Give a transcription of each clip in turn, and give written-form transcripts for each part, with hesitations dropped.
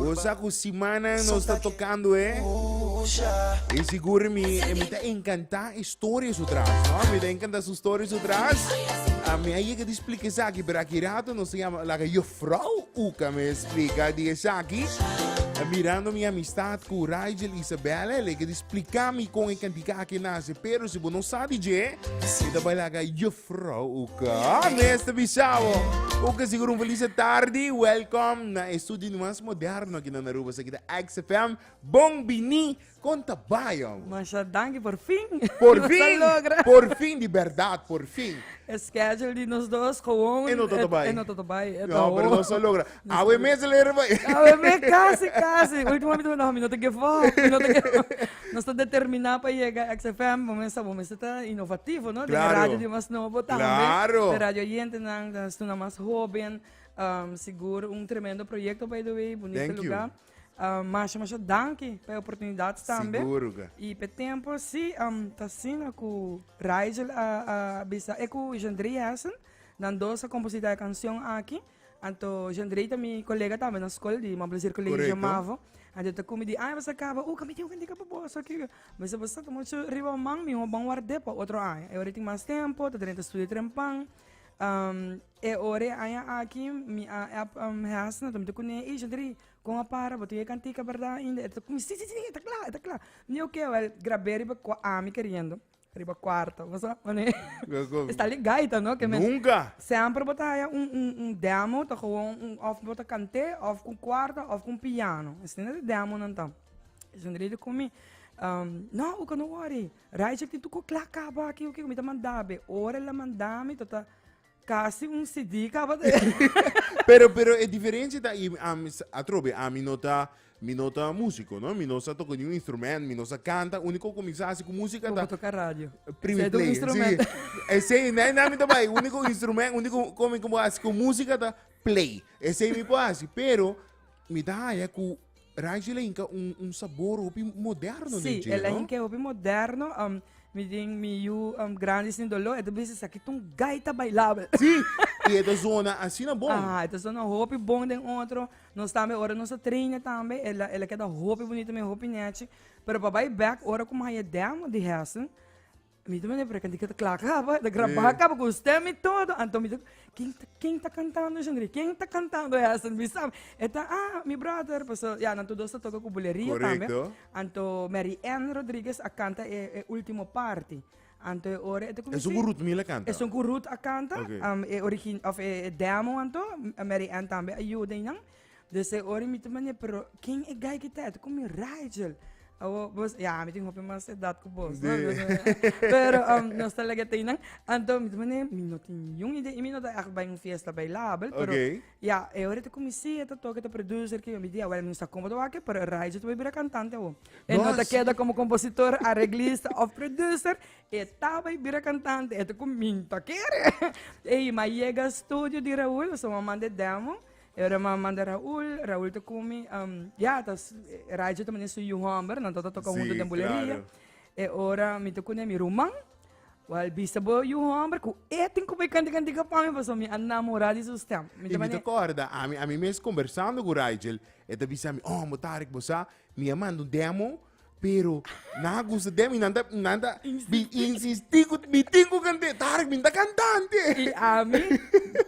Bo sa ku simannan nos ta tokando e. I sigur mi, e mi ta enkantá e storia su tras, no? Mi ta enkantá su storia su tras. A mi a yega di splika esaki, pero aki rato nos ta yama laga juffrouw Uka me splika di esaki. Mirando mi amistad ku Rigel Isabella, el a yega di splika mi kon e kantika aki nase. Pero si bo no sa di dje, mi ta bai laga juffrouw Uka mes ta bisa bo. Uka sigur un feliz tardi. Welcome na e studio mas moderno aki na Aruba. Esaki ta XFM. Bon bini Kon ta bai hombre? Masha danki por fin. Por Nos a fin, logra. por fin di berdad, por fin. E schedule di nos dos gewoon. E no ta bai. E no ta bai. E ta No, pero nos a logra. Awe mes a lera bai. Awe mes casi, casi. Ultimamente no, mi no ta give up. Mi no ta give up. Nos ta determina pa yega XFM. Bo mester, bo mester ta innovativo, no? Den e Claro. radio di mas nobo tambe. Claro. De radio oyentenan, den estunan mas hoben. Sigur un tremendo proyecto by the way. Bunito Thank you. lugar. Masha masha danki pa e oportunidat tambe. Sigur ka. I pa e tempo si ta asina ku Rigel a bisa e ku Jandrey Hessen nan dos a komposita e kanshon aki. Anto Jandrey ta mi kolega tambe na skol di Mont Plaisir College Korekto. Mavo. Anto e ta ku mi di aña basa kaba uh mi tin un kantika pa boso aki. Mi bisa boso ta muchu riba man mi ho ban ward'é pa otro aña. E ora tin mas tempo ta drenta studio trempan. E ora e aña aki mi a app Hessen anto mi ta kuné ey Jandrey Kon a para, bo tin e kantika bèrdat ainda? E ta kumi, si, si, si, e ta kla, e ta kla. Mi oke, wèl, grab'é riba kua ami keriendo, riba kuarto. Bo sa, manera esta li gaita, no? Ke men Nunka! Semper bo ta haya un, un, un demo, ta gewoon un, òf bo ta kant'é, òf ku kuarto, òf ku un piano. Asina e demonan ta. Esei ta kumi, no, Uka, no wòri. Raichel tin tur kos kla kaba aki, oke, mi ta manda bo. Ora el a manda mi, ta ta. Casi un CD caba de. Pero, pero e diferencia ta, y ami, atrobe, ami no ta, mi no ta músico, no? Mi no sa toca ni un instrument, mi no sa canta, único cu mi sa haci cu música Bo ta toca radio. primi Esei ta un play. instrument. Sí. Esei, na, na mi ta bai, único instrument, único cu mi como haci cu música ta play. Esei mi por haci, pero mi ta haya cu Rangel a hinca un, un sabor hopi moderno Sí, den dje, el a no? hinca hopi moderno. Mi tin mi yu grandi sin doló, e ta bisa esaki ta un gaita bailabel. Sí, y e ta zona asina bon. Aha, e ta zona hopi bon den otro. Nos tambe, ora nos a traina tambe, el a, el a keda hopi bunito, mi hopi nechi. Pero pa bai bek, ora ku mi haya demo di Hessen, Mi ta mende pero ki ta kla kaba, ta grabá kaba ku stem i todo. Anto mi ta, ken ta, ken ta kantando Jandrey? Ken ta kantando Hester? Mi sa, e ta, ah, mi brother. Paso, ya, nan tur dos ta toka ku buleria tambe. Korekto. Anto Mary Ann Rodriguez a kanta e, e ultimo parti. Anto e ora e ta kuminsá. Esun ku Ruth Mil a kanta? Esun ku Ruth a kanta, Oké. e origin, of e demo anto, Mary Ann tambe a yuda einan. Dus e ora mi ta mane, pero ken e guy ki ta? E ta ku mi Rigel. Awo, bos, ya, mi tin hopi mas edad ku bos, no? Sí. Pero nos ta laga teinan. Anto mi ta mane, mi no tin niun idea. I mi no ta echt bai un fiesta bailabel, pero Oké. ya, e ora ta ku mi sí, e ta toka, e ta producer, ki mi di, awel mi no sa komo ta wak, pero Rigel ta bai bira kantante awo. E no No, ta sí. keda komo kompositor, areglista of producer, e ta bai bira kantante. E ta ku mi ta kere. Ey, mi a yega studio di Raul, so mi a manda e demo. E ora m'a manda Raul, Raul ta ku mi, ya, ta Raidje ta manda su yu hòmber, nan ta toka huntu Sí, den buleria. claro. E ora mi ta kuné mi ruman, wèl bisa bo yu hòmber ku e tin ku bai kanta kantika pa mi pasobra mi a namorá di su stèm. Mi ta I mi ta manda. kòrda, ami, ami mes kombersando ku Raidjel, e ta bisa mi, oh, bo Tarek, bo sa, mi a manda un demo Pero nan a gusta den mi, nan ta, nan ta bi insistí ku mi tin ku kant'é. Tarek, mi ta kantante. I ami,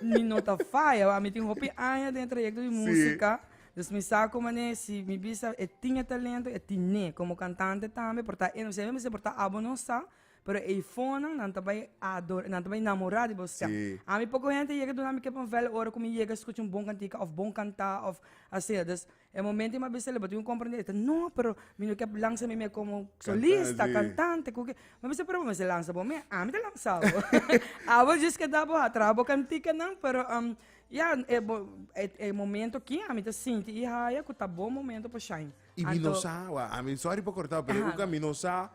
mi no ta faya, ami tin hopi aña den e trayekto di músika. Dus mi sa ku manera si mi bisa e tin e talento, e tin'é komo kantante tambe, por ta e no sa, mi bisa por ta abo no sa, Pero eifonan nan ta bai adora, nan ta bai namorá di bo stem. Sí. Ami poko hende yega duna mi kippenvel ora ku mi yega skucha un bon kantika òf bon kantá òf asina. Dus e momento ei mi a bisa bo tin ku komprendé. E ta no, pero mi no ke lansa mi mes komo solista, Kantante. kantante, ku ke. Mi a bisa pero bo mester lansa bo mes, ami ta lansa bo. Abo djis keda bo a traha bo kantikanan, pero ya e bo e e momento aki ami ta sinti i haya ku ta bo momento pa shine. I mi no Anto sa, wa, ami sorry pa kortá, pero Aha. uka mi no sa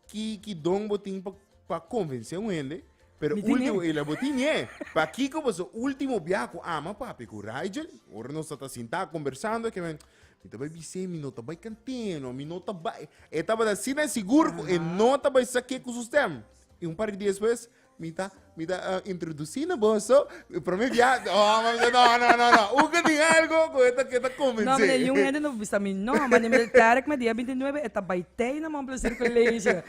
Ki ki don bo tin pa pa konvensé un hende, pero Mi tin último e. ela bo tin e. Pakiko boso último biaha ku ama papia ku Rigel, ora nos ta sintá kombersando ke men, mi ta bai bis'é mi no ta bai kant'é no, mi no ta bai. E tabata asina sigur ku e no ta bai sak'é ku su stèm. I un par di dia despues. Mi ta, mi ta uh, introducí na boso. Prome bia, oh, ma no, no, no, no. Uka tin algo ku eta que ta No, meneer, convencer. yung hende no bisa mi no, maar meneer Tarek me dia 29 eta bai tei na Mon Plaisir College.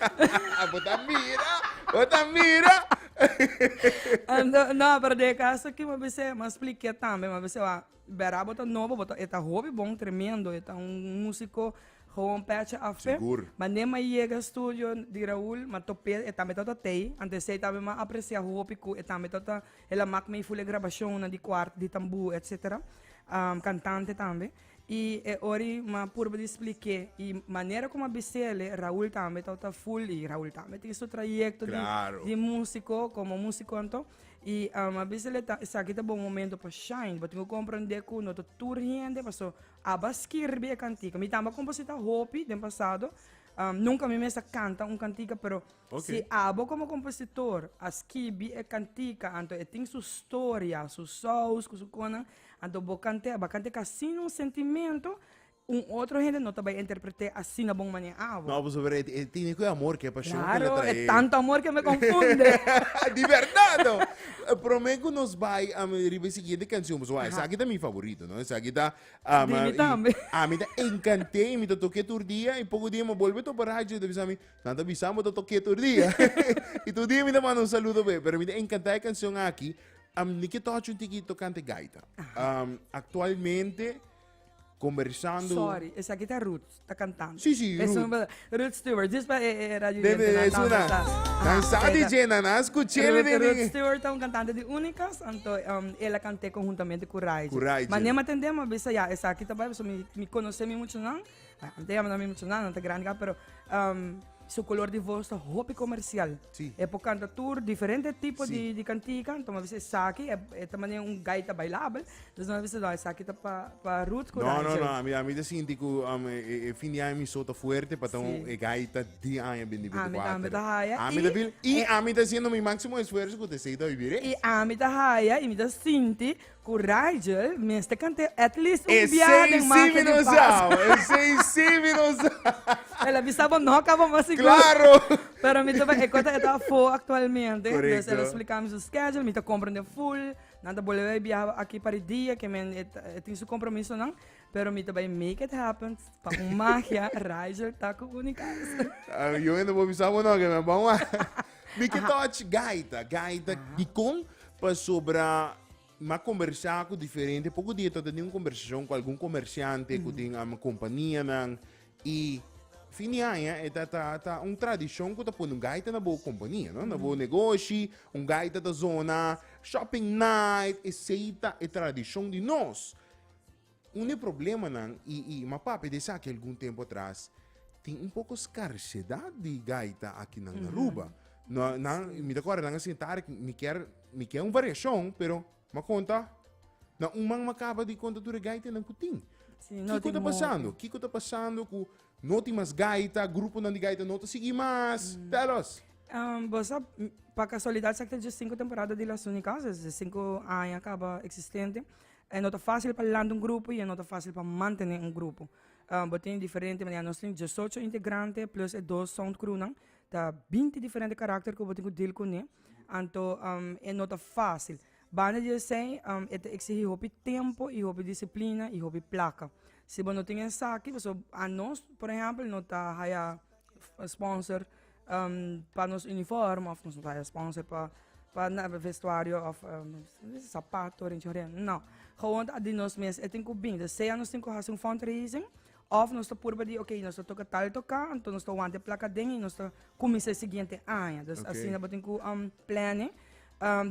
Bo ta mira, bo ta mira. Ando, no, pero de caso que me bisa, ma expliqué tambe, ma bisa, wa, Bera bo ta nobo, bo ta, e ta hopi bon, tremendo, e ta un musico gewoon petje af pe. Sigur. Ma ne ma yega studio di Raul, ma top'é, e tambe tabata tei, anto esei tambe m'a aprecia hopi cu e tambe tabata, el a mak mei ful e grabacionnan di cuart, di tambú, etcetera, cantante tambe. Y e ori m'a purba di spliké, y manera cu m'a bis'ele, Raul tambe tabata ful, y Raul tambe tin su trayecto di, Claro. di musico, como musico anto. Y a bisa le ta esaki ta bon momento pa shine. Bo tin cu comprende cu no ta tur hende paso aba skirbi e cantica. Mi tamba composita hopi den pasado. Nunca mi mes a canta un cantica, pero si abo como compositor a skibi e cantica, anto e tin su storia, su saus cu su conan, anto bo cante, bo a cante cu asina un sentimento. Un otro hende no ta bai interpreté asina bon manera abo. No, pasobra e, e tiene cu e amor, cu e pasion cu el a Claro, trae. e tanto amor que me confunde. Di berdad, no. Prome cu nos bai riba e siguiente cancion, pasobra esaki ta mi favorito, no? Esaki ta, Di mi tambe. Ami ta encanté y mi ta toke tur dia y poco dia mi a bolbe topa radio y ta bisa mi, nan ta bisa bo ta toke tur dia. Y tur dia mi ta manda un saludo p'e, pero mi ta encanta e cancion aki. Mi ke tochi un tiki tocante gaita. Actualmente, Conversando. Sorry, esaki ta Ruth ta cantando. Sí, sí, Es Ruth. un, Ruth Stewart, just pa e, e radio De, de, oyente es nan una. sa. Nan sa Aha, di esa. dje, nan a scuché Ruth, de Ruth de. Stewart ta un cantante di Unicas, anto el a cant'é conhuntamente cu Rigel. Cu Rigel. Ma nem a tendé, ma bisa ya, esaki ta bai, pasobra mi, mi conoce mi muchanan, antes yama nan mi muchanan, nan ta grandi caba, pero su color di voz ta hopi comercial. Sí. E por canta tur diferente tipo Sí. di, di cantica, anto mi a bisa esaki, e, e ta manera un gaita bailabel, dus mi a bisa no, esaki ta pa, pa Ruth cu No, no, Rigel. no, ami ta sinti cu e, e fin di aña mi so ta fuerte pa ta un Sí. e gaita di aña Ami tambe 2024. ta haya Ami y ta feel, y e ami ta haciendo mi máximo esfuerzo cu ta esey ta vivir Y ami ta haya y mi ta sinti Cu Rigel mester cant'e at least un Esey biaha den sí Magia mi di no Paz. sa, esey sí mi no sa. El a bisa bo no caba mas sigur. Claro. Pero mi ta bay, e cota e ta afo actualmente. Dus el a Correcto. explica mi su schedule, mi ta comprende full. Nan ta bolbe bay biaha aki pa di dia, ke men e ta, e tin su compromisonan. Pero mi ta bay make it happen pa un magia Rigel ta cu Unicas. Ah, yo no por bisa bo no, ke men bon wa. Mi ke touch gaita, gaita dicon pasobra M'a kombersá ku diferente, poko dia ta teni un kombersashon ku algun komersiante ku tin kompanianan i fin di aña e ta ta ta un tradishon ku ta pone un gaita na bo kompania, no? Na bo negoshi, un gaita ta zona shopping night, esei ta e tradishon di nos. Un di e problemanan, i i m'a papia di esaki algun tempu atras, tin un poko skarsedat di gaita akinan na Aruba. No, nan, mi ta kòrda nan a sinta Tarek, mi kier, mi kier un variashon, pero m'a konta, na un man m'a kaba di konta tur e gaitanan ku tin. Sí, no Kiko tin ta hopi. pasando? Kiko ta pasando ku no tin mas gaita, gruponan di gaita no ta sigui mas? Tell us. Bo sa, pa kasualidat sa ki ta dje sinku temporada di Las Únicas, es 5 aña kaba eksistente. E no ta fácil pa lanta un grupo y e no ta fácil pa mantené un grupo. Bo tin diferente manera, nos tin diesocho integrante plus e dos sound crewnan, ta 20 diferente karakter ku bo tin ku deal kuné. Anto e no ta fácil. Banda di esei e ta eksihí hopi tempu y hopi disiplina y hopi plaka. Si bo no tin esaki, pasobra anos por ehèmpel no ta haya sponsor pa nos uniform of nos no ta haya sponsor pa pa na vestuario of sapato rinchi ren no gewoon ta di nos mes e tin ku bin dus sea nos tin ku hasi un fundraising of nos ta purba di ok nos ta toka tal toka anto nos ta wanta e plaka den y nos ta kuminsa e siguiente aña dus asina bo tin ku planning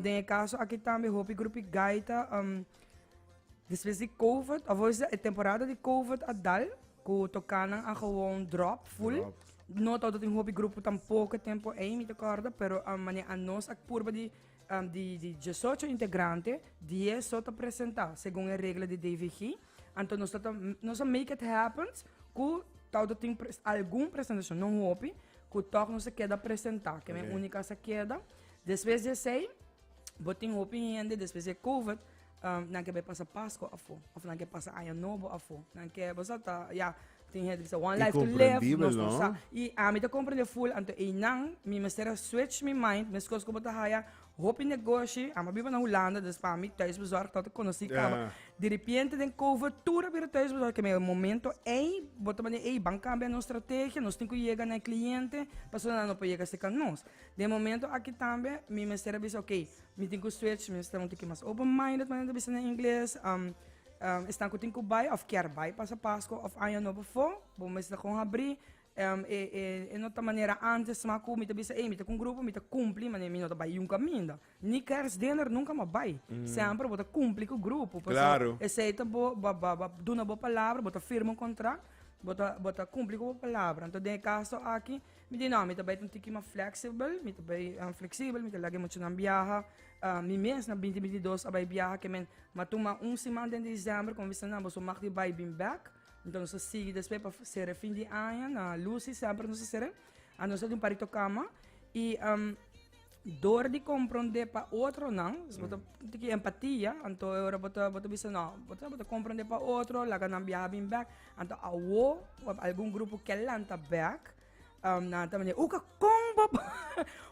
den e kaso aki tambe hopi grupo gaita Despues di covid, of hoy e temporada di covid a dal, ku tokanan a gewoon drop full. Drop. No tabata tin hopi grupo tampoco e tempo ei, mi ta korda, pero mane anos a purba di di di diesocho integrante, dies so ta presenta, segun e regla di DVG. Anto nos ta nos a make it happen ku tabata tin algun presentacion, no hopi, ku tog nos a keda presenta, ke men unicas a keda. Despues di esei, bo tin hopi hende despues di e covid. Nan ke bai pasa Pasko afó, òf nan ke pasa Aña Nobo afó. Nan ke, bo sa ta, ya, tin hende bisa one life to live, nos no sa. I ami ta komprendé ful, anto einan mi mester a switch mi mind, meskos ku bo ta haya hopi negoshi, ami a biba na Hulanda, dus pa mi thuisbezorgd tabata konosí kaba. Di repente den covid tur a bira thuisbezorgd, ke e momento ei bo ta manera, ei ban kambia nos strategia, nos tin ku yega na e kliente, pasobra nan no por yega serka nos. Den e momento aki tambe mi mester a bisa, ok, Mi tin ku switch, mi mester ta un tiki mas open minded manera ta bisa na ingles. Esnan ku tin ku bai òf kier bai pasa Pasko òf Año Nobo afó, bo mester ta kon habrí. E no ta manera antes sma ku mi ta bisa, ey mi ta ku un grupo, mi ta kumpli, manera mi no ta bai yun kaminda. Ni kerstdinner nunka mi a bai. Semper bo ta kumpli ku grupo, pasobra esei ta bo duna bo palabra, bo ta firma un kontrakt, bo ta kumpli ku bo palabra. Anto den e kaso aki, Mi di no, mi ta bai ta un tiki mas flexible, mi ta bai flexibel, mi ta laga e muchanan biaha. Mi mes na binti 22 a bai biaha ke men m'a tuma un siman den december como bisa nan boso mag di bai bin bek. Enton nos a sigui despues pa sera fin di aña na Lucy semper nos a sera. A nos a di un parito kama y door di compronde pa otronan, bo ta un tiki empatia, anto e ora bo ta bo ta bisa no, bo ta bo ta compronde pa otro, laga nan biaha bin bek. Anto awo algun grupo ke lanta bek, nan ta manera, Uka, kon bo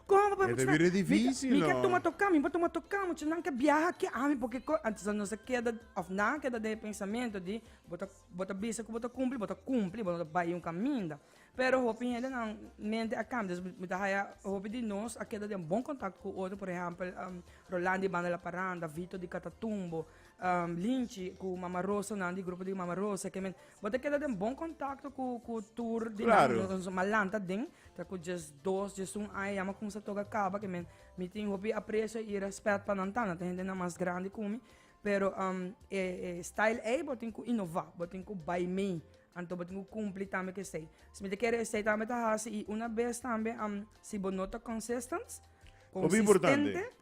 kon bo E ta bira dificil, Mi ke tuma toka, mi por tuma toka, mucha nan ke biaha aki, ami por ke ko. Anto nos a keda, of nan a keda den e pensamento di bo ta bo ta bisa ku bo ta kumpli, bo ta kumpli, bo no ta bai un kaminda. Pero hopi hende nan mente a cambia, dus mi ta haya hopi di nos a keda den bon contacto cu otro, por ehempel Rolando di Banda La Paranda, Vito di Catatumbo, Linchi cu Mama Rosa nan di grupo di Mama Rosa, ke men bo ta keda den bon contacto cu cu tur di nan, nos a lanta den, ta cu 12, 11 aña ya mi a cuminsa toca caba, ke men mi tin hopi aprecio y respet pa nan ta, nan ta hendenan mas grandi cu mi, pero e style ey bo tin cu innova, bo tin cu bay mee. Anto bo tin ku kumpli tambe ku esei. Si mi ta kere esei tambe ta hasi i una bes tambe si bo no ta consistent, Hopi importante. consistente,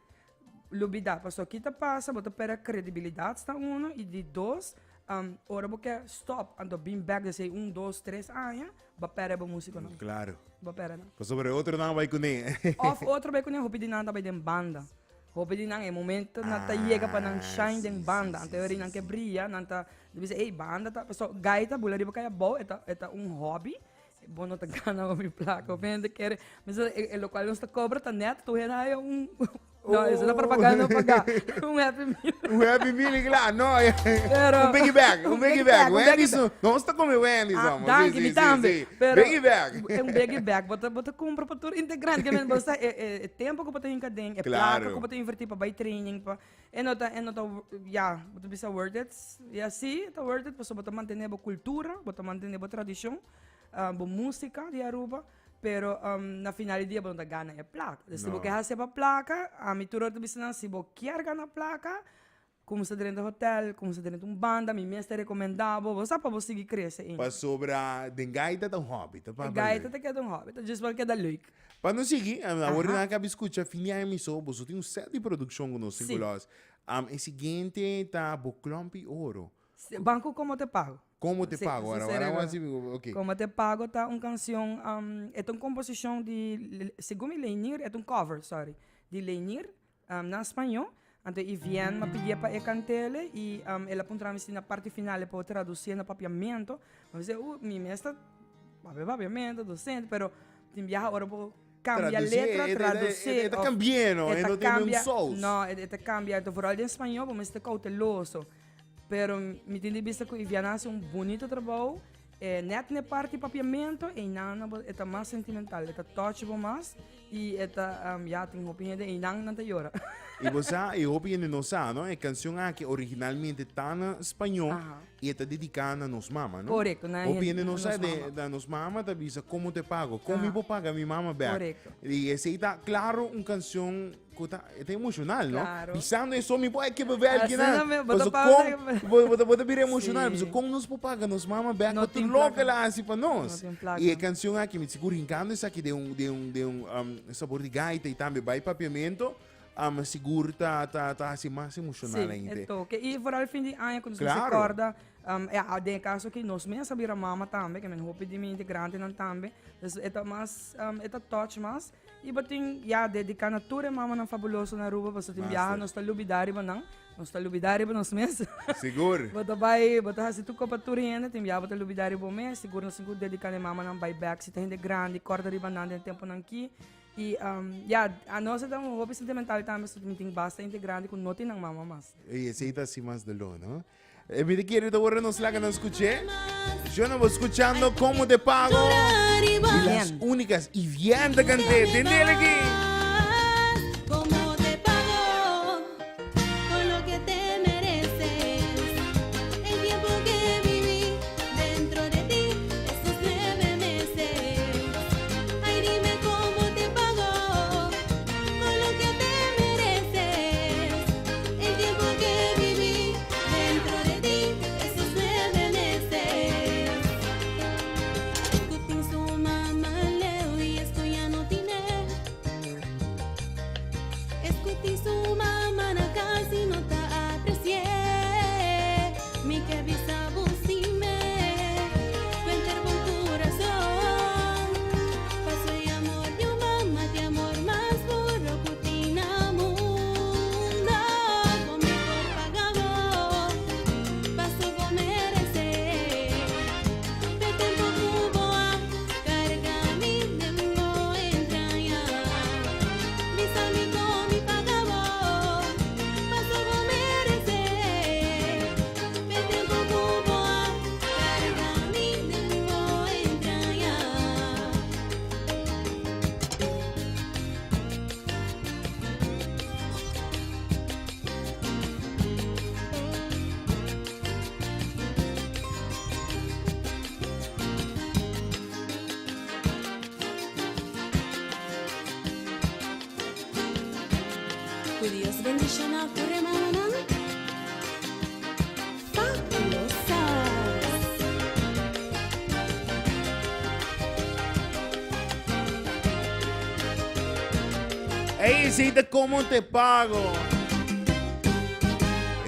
lubida. Pasobra ki ta pasa, bo ta perde credibilidad sta uno i di dos, ora bo ke stop anto bin bek di esei un, dos, tres aña, bo a perde bo musikonan. Claro. Bo a perde nan. Pasobra e otronan a bai kuné. Of otro bai kuné, hopi di nan ta bai den banda. Hopi di nan e momento nan ta yega pa nan shine den banda, anto e ora nan ke bria, nan ta bisa ey banda ta, pasobra gaita bula riba kaya abou e ta e ta un hobby, bo no ta gana hopi plaka, hopi hende kere, mester e lokual nos ta kobra ta nèt tur hende haya un, no eso ta propaganda no paga, un happy meal. Un happy meal kla, no, un biggie bag, un biggie bag, Wendy's, nos ta come Wendy's Ah, amo, danki, mi tambe. Pero, Biggie bag. Un biggie bag, bo ta, bo ta kumpra pa tur integrante. Ke men bo sa e, e, e tempo ku bo ta hinka den, e plaka ku bo ta invertí pa bai training, pa, e no ta, e no ta, ya, bo ta bisa worth it. Ya, sí, e ta worth it, pasobra bo ta mantené bo kultura, bo ta mantené bo tradishon, bo músika di Aruba, pero na final di dia bo no ta gana e plaka. Dus si bo ke hasi pa plaka, ami tur ora ta bisa nan, si bo kier gana plaka, Kumsa drenta hotel, kumsa drenta un banda, mi mes ta recomenda bo, bo sa pa bo sigui crece in. Pasobra den gaita ta un hobby, ta pa Gaita ta keda un hobby, ta just pa keda leuk. Pa nos sigui, awor nan a caba di scucha fin di aña mi so, boso tin un set di produccion cu nos tin cu los. E siguiente ta Bo Klompi Oro. Si, ban cu Como Te Pago. Como Te Pago, ahora, ahora vamos a decir, ok. Como Te Pago ta un cancion, e ta un composicion di, segun mi Leinier, e ta un cover, sorry, di Leinier, Na spañó. Anto Yvienne m'a pidié pa e kant'ele i el a puntra mi si na parti final e por tradusié na papiamentu. Mi bisa, uh, mi mes ta papia papiamentu, docente, pero tin biaha ora bo kambia letra, tradusié. E ta kambié, no? E no tin un sous. No, e ta kambia. Anto vooral den spañó bo mester kouteloso. Pero mi tin di bisa ku Yvienne a hasi un bunito trabou. E net n'e parti papiamentu, einan e ta mas sentimental, e ta touch bo mas. I e ta, ya, tin hopi hende einan nan ta yora. I bo sa, i hopi hende no sa, no? E kanshon aki originalmente ta na spañó i e ta dediká na nos mama, no? Korekto, na Hopi hende no sa de, na nos mama ta bisa komo te pago, kon mi por paga mi mama bèk? Korekto. I esei ta klaro un kanshon ku ta, e ta emoshonal, no? Klaro. Bisando eso mi por a kebe bèk Asina kinan. mi, bo ta Paso paga kon, bo, bo ta, bo ta bira emoshonal, Sí. paso kon nos por paga nos mama bèk No pa tur tin loke plaka. el a hasi pa nos? No tin plaka. I e kanshon aki mi sigur hinkando esaki den un, den un, den un um, sabor di gaita i tambe bai papiamento, um, sigur ta, ta, ta hasi mas emoshonal Sí, ainda. e toke. I vooral fin di aña ku nos Claro. mester kòrda. Ya, den e kaso aki nos mes a bira mama tambe, ke men hopi di mi integrantenan tambe. Dus e ta mas, e ta touch mas. I bo tin, ya, dediká na tur e mamanan fabuloso na Aruba, pasobra tin biaha nos ta lubidá riba nan, nos ta lubidá riba nos mes. Sigur. Bo ta bai, bo ta hasi tur kos pa tur hende, tin biaha bo ta lubidá riba bo mes. Sigur nos tin ku dediká na e mamanan bai bèk, si ta hende grandi, kòrda riba nan den e tempunan aki. I, ya, anos ta un hopi sentimental tambe, pasobra mi tin basta hende grandi ku no tin nan mama mas. I esei ta hasi mas doló, no? E mi ta kere ta ora nos laga nan skuch'é. Yo no bo skuchando Como Te Pago. Y las únicas y bien ta kanté. Tendele aquí. Como te pago por lo que te mereces. El tiempo que viví dentro de ti, esos nueve meses. Ay, dime cómo te pago por lo que te mereces. El tiempo que viví dentro de ti, esos nueve meses. Escutin su mamá leo y esto ya no tiene. Escutin su mamá na casi no ta aprecié. Mi que bisa busime, cuenter con corazón. Paso y amor de un mamá, de amor más puro cutina mundo. Con mi por pagado, paso go merecer. De tempo cubo a carga mi dembo entraña. Mis amigos mi pagado, paso go merecer. De tempo cubo a carga mi dembo entraña. Ku Dios bendiciona tur e mamanan fabulosas. Ey, esey ta Como Te Pago.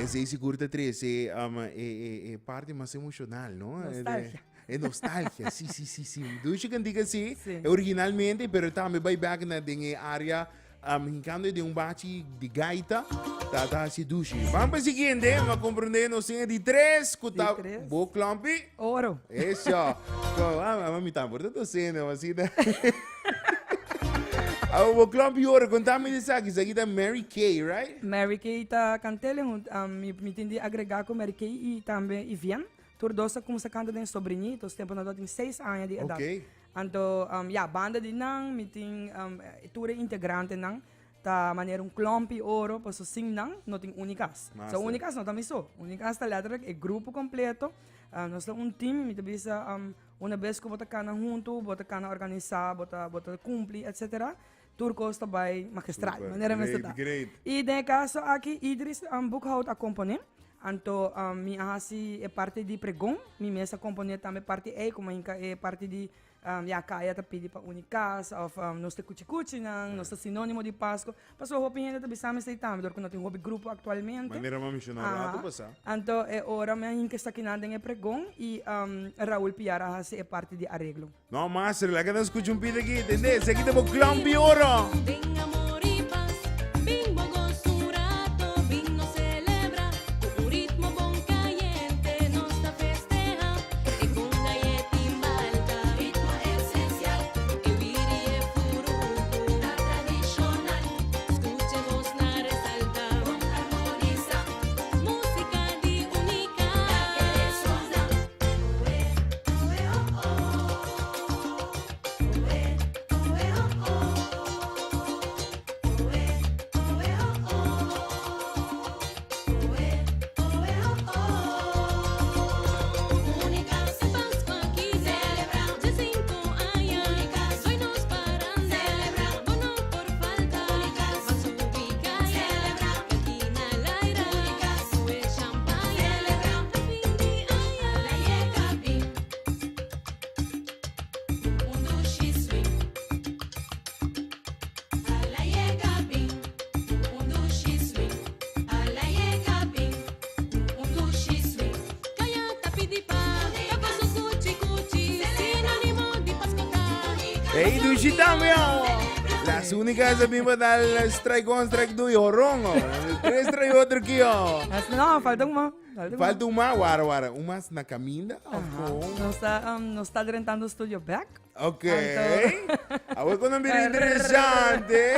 Esey sigur ta trece um, e, e, e parti mas emocional, no? Nostalgia. E nostalgia, si, si, si, si. Dushi cantica si, Sí. originalmente, pero tambe bai back na den e area um, hincando den un bachi di gaita, ta ta hasi dushi. Vamos pa siguiente, ma comprende nos tin e di tres, ku ta Di tres. bo klompi. Oro. Eso. Ko, ah, ah, mi tambor ta tosendo, ma si ta. Ah, bo klompi oro, contame di esaki, esaki ta Mary Kay, right? Mary Kay ta cantele, mi tin di agrega ku Mary Kay i tambe Ivian. Tur dos a kumsa kanta den Sobrinitos, tempu nan tabatin seis aña di edat. Oké. Anto, ya, banda di nan mi tin tur e integrantenan ta manera un klòmpi oro, paso sin nan no tin Unikas. Master. So Unikas no ta mi so, Unikas ta letterlijk e grupo kompleto. Nos ta un team, mi ta bisa una bes ku bo ta kana huntu, bo ta kana organisá, bo ta bo ta kumpli etcetera, tur kos ta bai magistral, Super, manera mester great, ta. great. I den e kaso aki Idris Boekhout a komponé, anto mi a hasi e parti di pregon, mi mes a komponé tambe parti ei, komo hinka e parti di ya kaya ta pidi pa uni kas òf nos ta kuchi kuchinan, nos ta sinónimo di Pasko, pasobra hopi hende ta bisa mi esei tambe dor ku no tin hopi grupo aktualmente. Manera mi a menshoná un rato pasá. Anto e ora mi a hinka esakinan den e pregon i Raul Piar a hasi e parti di areglo. No mas, laga nos escucha un pida aquí, tende? Esaki ta bo klompi oro. Bin amor y paz, bin bo goza un rato, bin nos celebra, cu un ritmo bon cayente nos ta festeha, e con galleta y malta, ritmo esencial, e wiri y e furuku, ta tradicional, scucha e voz na resalta, bon armoniza, musica di unica, la que resona. Hey, dushi tambe, oh. Las únicas a bimba dal strike one, strike two y horon, oh. Tres strike otro ki, oh. No, falta un mas. Falta un Falta un mas, wara, wara. Un mas na caminda, of Ajá. con? Nos ta, nos ta drentando studio back. Ok. Anto- Awor con bira interesante.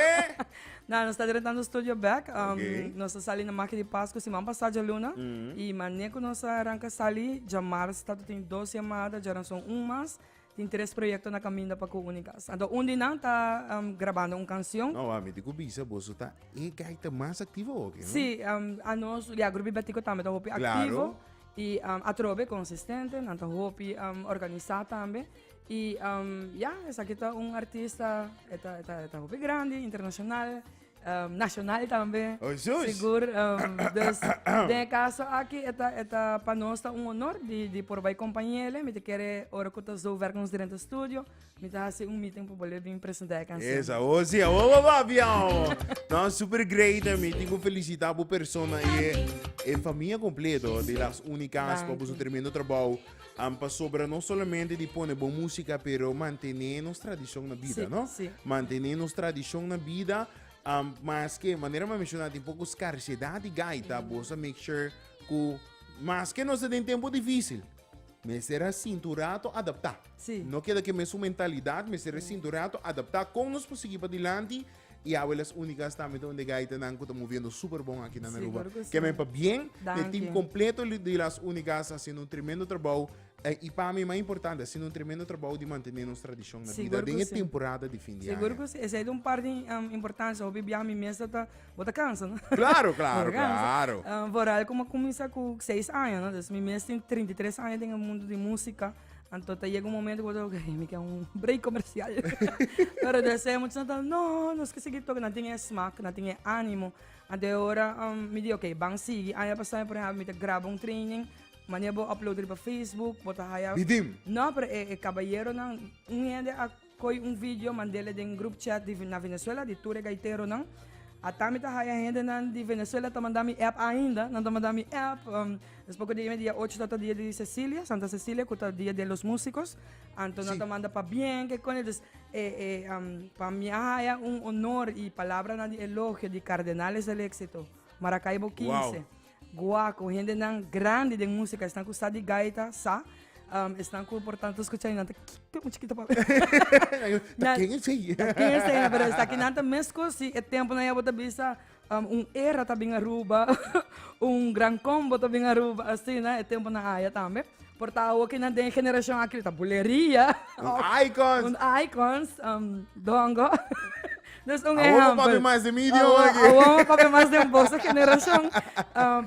No, nos ta drentando studio back. Ok. Nos ta sali na Magia di Pasco siman pasá djaluna. I mané ku nos a ranka sali, djamars ta tin dos yamada, djaranson un mas. Tin tres proyekto na kaminda pa ku Unigas. Anto un di nan ta grabando un kansion. No, mi tin ku bisa boso ta e gaita mas aktivo oke, no? Sí, anos, ya Grupo Betico tambe ta hopi aktivo. I atrobe konsistente, nan ta hopi organisá tambe. I ya, esaki ta un artista, e ta, e ta, e ta hopi grandi, internashonal, nashonal tambe. Oh, zus. Sigur. Dus den e kaso aki e ta, e ta pa nos ta un honor di, di por bai kompañ'ele. Mi ta kere ora ku ta zover ku nos drenta studio, mi ta hasi un meeting pa bolbe bin presentá e kanshon. Esa, oh sí, oh, oh, papi, oh. No, super great, mi tin ku felicitá bo persona i e, e famia kompleto di Las Únicas pa boso tremendo trabou. Pasobra no solamente di pone bon música, pero mantené nos tradishon na bida, Sí, no? sí. Mantené nos tradishon na bida, maske, manera mi a menshoná, tin poko skarsedat di gaita, bo sa make sure ku maske nos ta den tempu difísil, mester a sinti un rato adaptá. Sí. No keda ku e mesun mentalidat, mester a sinti un rato adaptá kon nos por sigui padilanti I awe las únicas tambe ta un de gaitanan ku ta moviendo super bon aki na Aruba. Sigur ku Ke men sí. pa bien, e Danki. team completo di las únicas haciendo un tremendo trabou. I pa mi mas importante, haciendo un tremendo trabou di mantene nos tradicion na bida Sigur den ku e sí. temporada di fin di Sigur aña. ku sí. Esei ta un parti importancia. Hopi biaha mi mes ta ta, bo ta cansa, no? Claro, Bo claro, ta cansa. claro. Vooral como a cuminsa cu 6 aña, no? Dus mi mes tin 33 aña den e mundo di musica. Anto ta yega un momento ku bo ta ok, mi ke un break komersial. Pero despues mucha nan ta, no, nos ke sigui toka, nan tin e smak, nan tin e animo. Anto e ora mi di ok, ban sigui. Aña pasá por ehempel mi ta graba un training, manera bo upload riba Facebook, bo ta haya. Bidim. No, pero e kabayeronan, un hende a Koy un video mandele den group chat di na Venezuela di tur e gaiteronan. Ata mi ta haya hendenan di Venezuela ta manda mi app ainda, nan ta manda mi app. Des poko dia dia ocho ta ta dia di Cecilia, Santa Cecilia ku ta dia de los musicos. Anto nan ta manda pabien ke kone. Dus e e pa mi a haya un honor y palabranan di elogio di Cardenales del Éxito, Maracaibo 15. Guaco, hendenan grandi den musica, esnan cu sa di gaita, sa. Esnan cu por tanto scucha y nan ta kiko un chikito pa Ta ken esey? Ta ken esey, pero esaki nan ta mescos si e temponan ya bo ta bisa un era ta bin Aruba, un gran combo ta bin Aruba, asina e temponan aya tambe. Por ta awo kinan den e generacion aki ta buleria. Un icons. Un icons, dongo. Dus un Awor bo ehempel. papia mas den mi idioma Awor, aki. awor bo papia mas den boso generacion.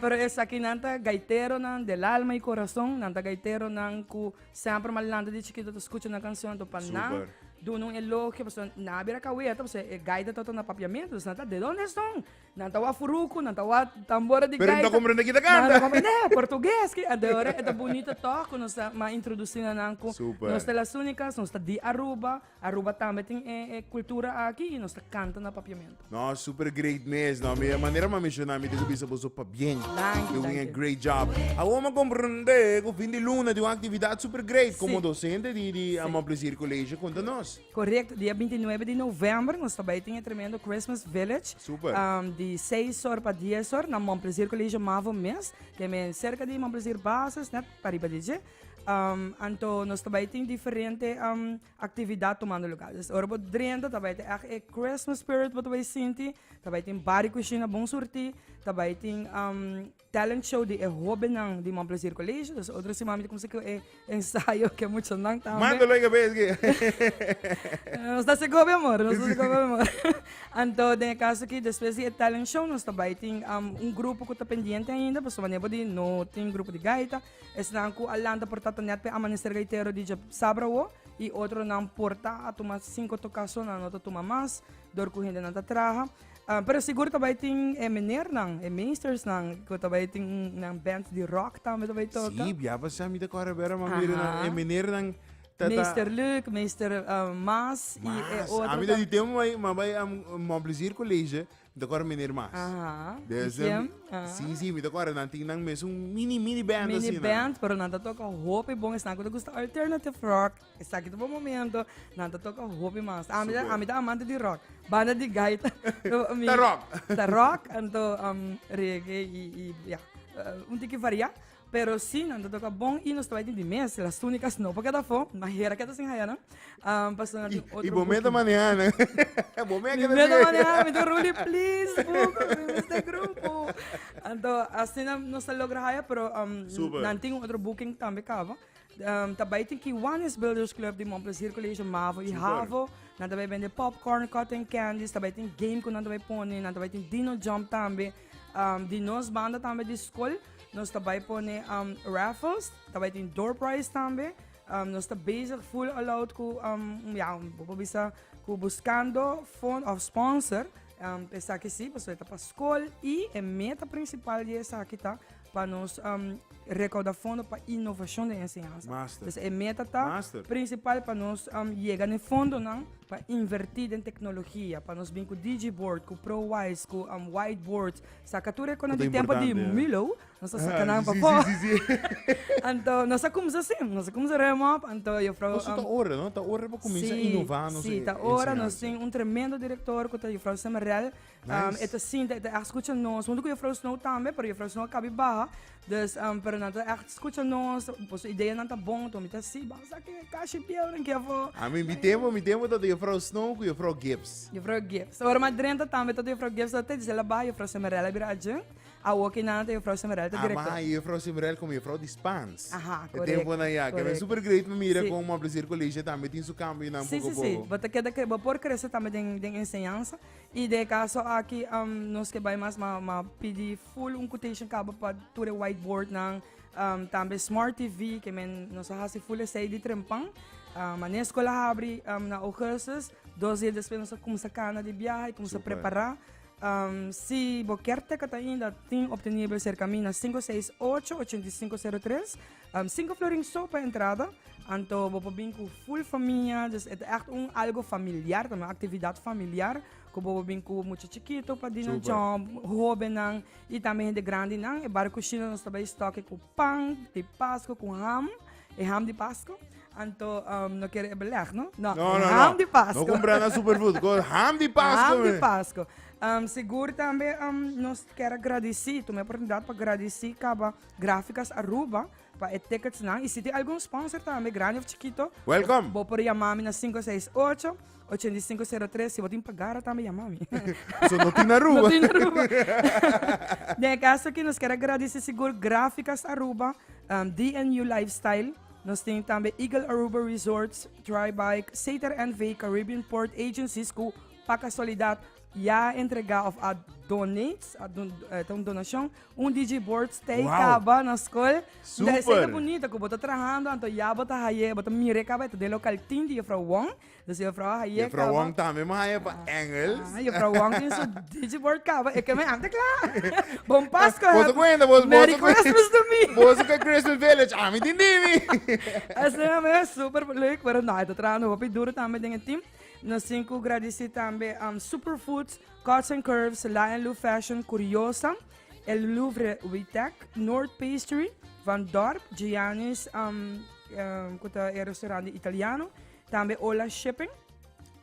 Pero esakinan ta gaiteronan del alma y corazon. Nan ta gaiteronan cu semper m'a lanta di chikito ta scucha nan cancion. Anto pa nan Super. duna un elogio, pasobra nan a bira caweta, pasobra e gaita ta tona papiamento. Dus nan ta, de donde son? Nan ta wak furuku, nan ta wak tambora di Pero gaita. no ta comprende ki ta Nan no canta. ta comprende, portugues ki. Ade ora e ta bunito toch cu nos ta m'a introduci na nan cu Super. nos ta las unicas, nos ta di Aruba. Aruba tambe tin e e cultura aki y nos ta canta na papiamento. No, super great mes. No, mi manera m'a menciona, mi tin cu bisa boso pabien. Danki, Doing a danki. great job. Awor m'a comprende cu fin di luna tin un actividad super great. Como docente di di Mon Plaisir College, conta nos. Correcto, dia 29 di november nos ta bay tin e tremendo Christmas Village. Super. Di 6 or pa 10 or na Mon Plaisir College Mavo mes. Ke men cerca di Mon Plaisir Basis, net pariba di dje. Anto nos ta bay tin diferente actividad tomando lugar. Dus ora bo drenta ta bay tin echt e Christmas spirit bo ta bay sinti, ta bay tin bari cushina bon surti, ta bay tin talent show di e hobennan di Mon Plaisir College. Dus otro siman mi ta cuminsa cu e ensayo cu e muchanan tambe. Mándalo ahí cabeza que. Nos ta seco mi amor, nos ta seco mi amor. Anto den e caso aki despues di e talent show nos ta bay tin un grupo cu ta pendiente ainda pasobra manera bo di no tin grupo di gaita. Esnan ku a lanta por ta ta nèt p'e amaneser gaitero di djasabra awo i otronan por ta a tuma sinku toká so, nan no ta tuma mas dor ku hendenan ta traha. Pero sigur ta bai tin e menernan, e meestersnan ku ta bai tin nan band di rock tambe ta bai toka. Sí, bia pasá mi ta kòrda bera, ma mira nan e menernan. Ta, ta. Meester Luc, Meester uh, Maas y e Mas, otro a mi ta di tempo mai, ma bai am Mon Plaisir College, mi ta kòrda meneer Maas. Aha. Dus, Di kiem? Ah. Sí, sí, mi ta kòrda nan tin nan mes un mini, mini band Mini asina. band, pero nan ta toka hopi bon. Esnan ku ta gusta alternative rock, esaki ta bo momento. Nan ta toka hopi mas. Ami ta, Super. ami ta amante di rock. Banda di gaita. Mi- Ta rock. Ta rock, anto um, reggae y, y ja, eh, un tiki varia. Pero si, nan ta toka bon y nos ta bai tin di mes. Las túnicas no por keda afó, ma hera keda sin haya nan. Um, pasobra nan tin Y, otro y bo meta booking. maneha nan. Bo meta Mi keda meta sin- maneha, mi ta Ruli, please, book, mi mester grupo. Anto, asina nos ta logra haya, pero um, Super. nan tin un otro booking tambe kaba. Um, ta bai tin Kiwanis Builders Club di Mon Plaisir College Mavo y Super. Havo. Nan ta bai bende popcorn, cotton candies, ta bai tin game ku nan ta bai pone, nan ta bai tin dino jump tambe. Um, di nos banda tambe di skol, nos ta bai pone um, raffles, ta bai tin door prize tambe. Um, nos ta bezig full all out ku, um, ja, bo por bisa ku buscando fond of sponsor. Um, esaki sí, pasobra ta pa skol y e meta principal di esaki ta pa nos um, recauda fondo pa innovacion den enseñansa. Master. Dus e meta ta Master. principal pa nos um, yega na e fondonan pa inverti den tecnologia, pa nos bin cu Digiboard, cu ProWise, cu um, whiteboards, saca tur e conan Cu ta di tempo di importante, ja. Milo, nos ta saca nan Sí, pa sí, sí, sí. Anto, nos a cumsa así, nos a cumsa ruim op, anto juffrouw... Paso ta ora, no? Ta ora pa cuminsa Sí, innova nos Sí, ta ora. Nos enseñansa. tin un tremendo director cu ta juffrouw Semerel. Nice. E ta sinta, e ta echt scucha nos, hunto cu juffrouw Snow tambe, pero juffrouw Snow a cabi baha. Dus, pero nan ta echt scucha nos, boso ideanan ta bon, anto mi ta si, ban sa ke kashi bieu nan ke afo. A mi, mi tempo, mi tempo ta juffrouw Snow cu juffrouw Gibbs. Juffrouw Gibbs. Ora mi a drenta tambe ta juffrouw Gibbs ta te, dus el a baha, juffrouw Semerel a bira adjunct. Awo ki nan ta juffrouw Semerel ta Ah, director. ma juffrouw Semerel como juffrouw di Spaans. Aha, E correcto, tempo nan ya, ke mi correcto. super great pa mira Si. con Mon Plaisir College tambe tin su cambionan Si, poco si, si. poco. Bo ta keda, bo por crece tambe den, den enseñansa. Y den e caso aki nos ke bay mas ma ma pidi full un quotation caba pa tur e whiteboardnan, tambe smart TV ke men nos a haci full esey di trempan. Mane escola habri na augustus, dos dia despues nos a cuminsa cana di biaha y cuminsa Super. prepara. Si bo kier ticket ainda tin obtenibel cerca mi na 568 8503. Cinco florin so pa entrada, anto bo por bin cu full famia, dus e ta echt un algo familiar, ta un actividad familiar cu bo por bin cu mucha chikito pa dina Super. jump, hobennan y tambe hende grandinan. E bar cushina nos ta bay stoke cu pan di Pasco cu ham, e ham di Pasco, anto no kere e beleg, no? No, No, e no, ham no. di Pasco. No cumpra na Superfood, go ham di Pasco. Ham di me. Pasco. Sigur tambe nos kier a gradici, tuma e oportunidad pa gradici caba Graficas Aruba pa e ticketsnan y si tin algun sponsor tambe, grandi of chikito, Welcome! bo por yama mi na 568 8503, si bo tin pagara tambe yama mi. So no tin Aruba. No tin Aruba. Den e caso aki nos kier a gradici sigur Graficas Aruba, DNU Lifestyle, nos tin tambe Eagle Aruba Resorts, Tribike, Sater NV, Caribbean Port Agencies cu pa casualidad ya a entrega of a donate, a don, ta un donacion, Un DJ board stay Wow. caba na school. Super. Esey ta bunita cu bo ta trahando anto ya bo ta haye, bo ta mire caba e ta den local tin di juffrouw Wong. Dus juffrouw a haye Juffrouw caba. Wong tambe mi haya pa Engels. Ah, juffrouw Wong tin su DJ board caba. E ke mi ante cla. Bon Pasco. Boso happy- cuenta, boso, Merry boso cuenta. Christmas to me. Boso ke Christmas Village, ami tin di mi. Esey a super leuk, pero no, e ta trahando hopi duro tambe den e team. Nos tin cu gradici tambe um, Superfoods, Cuts and Curves, La and Lu Fashion, Curiosa, El Louvre Witek, Noord Pastry, Van Dorp, Giannis, um, um, cu ta e restaurant di italiano, tambe Ola Shipping.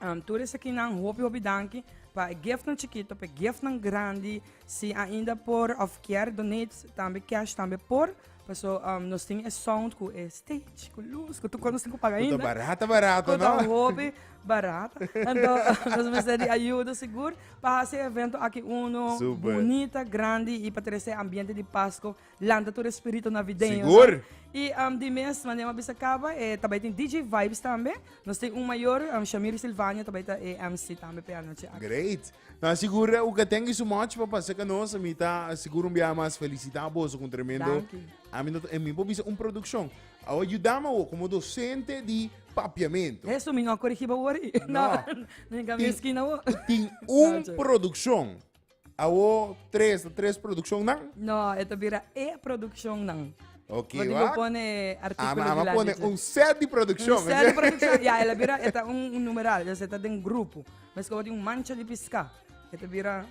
Um, tur esakinan hopi hopi danki pa e giftnan chikito, pa e giftnan grandi. Si ainda por of kier donate, tambe cash tambe por. Paso um, nos tin e sound cu e stage, cu luz, cu tur cos nos tin cu paga Cu ta ainda. barata, barata, Cu ta no? hopi barata. Anto, nos mester di ayuda sigur pa haci e evento aki uno Super. bunita, grandi y pa trece ambiente di Pasco, lanta tur e spirito navideño. Sigur. Y um, di mes, manera mi a bisa caba, e tabay tin DJ Vibes tambe. Nos tin un mayor, um, Shamir Silvania, tabay ta e MC tambe pe anochi aki. Great. Na sigur u ka thank you so much pa pasa ka nos. Mi ta sigur un biaha mas felicita boso con tremendo. Danki. A mi no ta, mi por bisa un produccion. Awo yudame awo como docente di papiamento. Eso mi no a corrigi bo wori. No. No hinka mi esquina awo. Tin un No, produccion. Awo tres, tres produccion nan? No, e ta bira e produccion nan. Ok, Bo wak. pone artículo Ama, ama dilanti pone dje. un set di produccion. Un set di produccion. Ja, el a bira, e ta un numeral, dus e ta den grupo. Mes como tin un mancha di pisca, e ta bira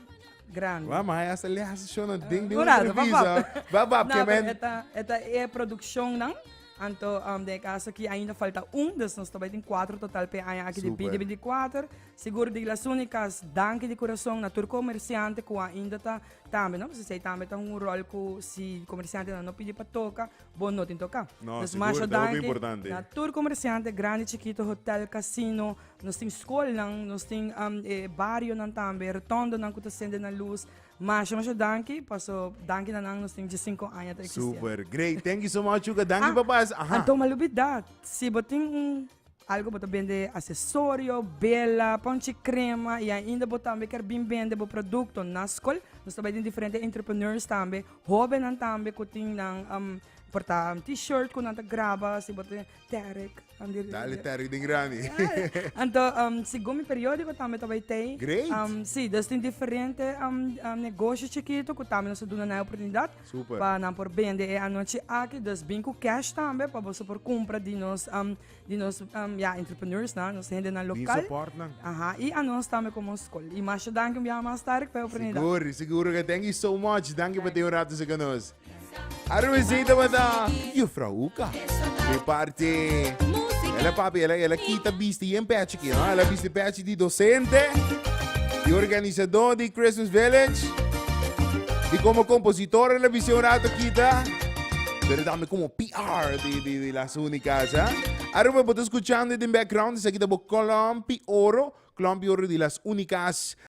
grandi. Wa, ma hasta le hace show na ding ding Un rato, entrevista. pap, Bap, bap, No, ke pero men. e ta e produccion nan. Anto, den e caso aki ainda falta un, dus nos ta bai tin cuatro total p'e aña aki di Super. 2024. Sigur di Las Únicas, danki di corazon na tur comerciante cu ainda ta Tambe no, pasobra esei tambe ta un rol ku si komersiantenan no pidi pa toka, bo no tin toka. No, Dus sigur, masha ta hopi danki importante. na tur komersiante, grandi, chikito, hotel, kasino, nos tin skolnan, nos tin e barionan tambe, rotondonan ku ta sende na lus. Masha, masha danki, paso danki na nan nos tin diesinko aña ta eksistí. Super, great. Thank you so much, Chuka. Danki Ah, pa pas. Aha. Anto mi a lubida, si bo tin un Algo bo ta bende asesorio, bela, ponchi crema y ainda bo tambe kier bin bende bo producto na scol. Nos ta bay den diferente entrepreneurs tambe, hobennan tambe cu tin nan por ta t-shirt cu nan ta graba, si bo tin Tarek. Dale Tarek den grandi. Anto segun mi periodico tambe ta bay tey. Great. Si, dus tin diferente negocio chikito cu tambe nos ta duna nan e oportunidad. Super. Pa nan por bende e anochi aki. Dus bin cu cash tambe pa boso por cumpra di nos. Di nos ya entrepreneurs nan, nos hendenan Bin local. support nan. Aha, y a nos tambe como school. Y masha danki un biaha mas tarde pa e oportunidad. Sigur, sigur que thank you so much. Danki pa tin un rato con nos. Arrow tabata Juffrouw Uka. Di parte Ela papi, ela kita bisti yen pechi ki, no? Ela bisti pechi di docente, di organizador di Christmas Village, di como compositor ela bisti un rato kita. Pero tambe como PR di Las Únicas, ah. Aruba, bo ta escuchando den background, esaki ta bo Klompi Oro, Klompi Oro di Las Únicas.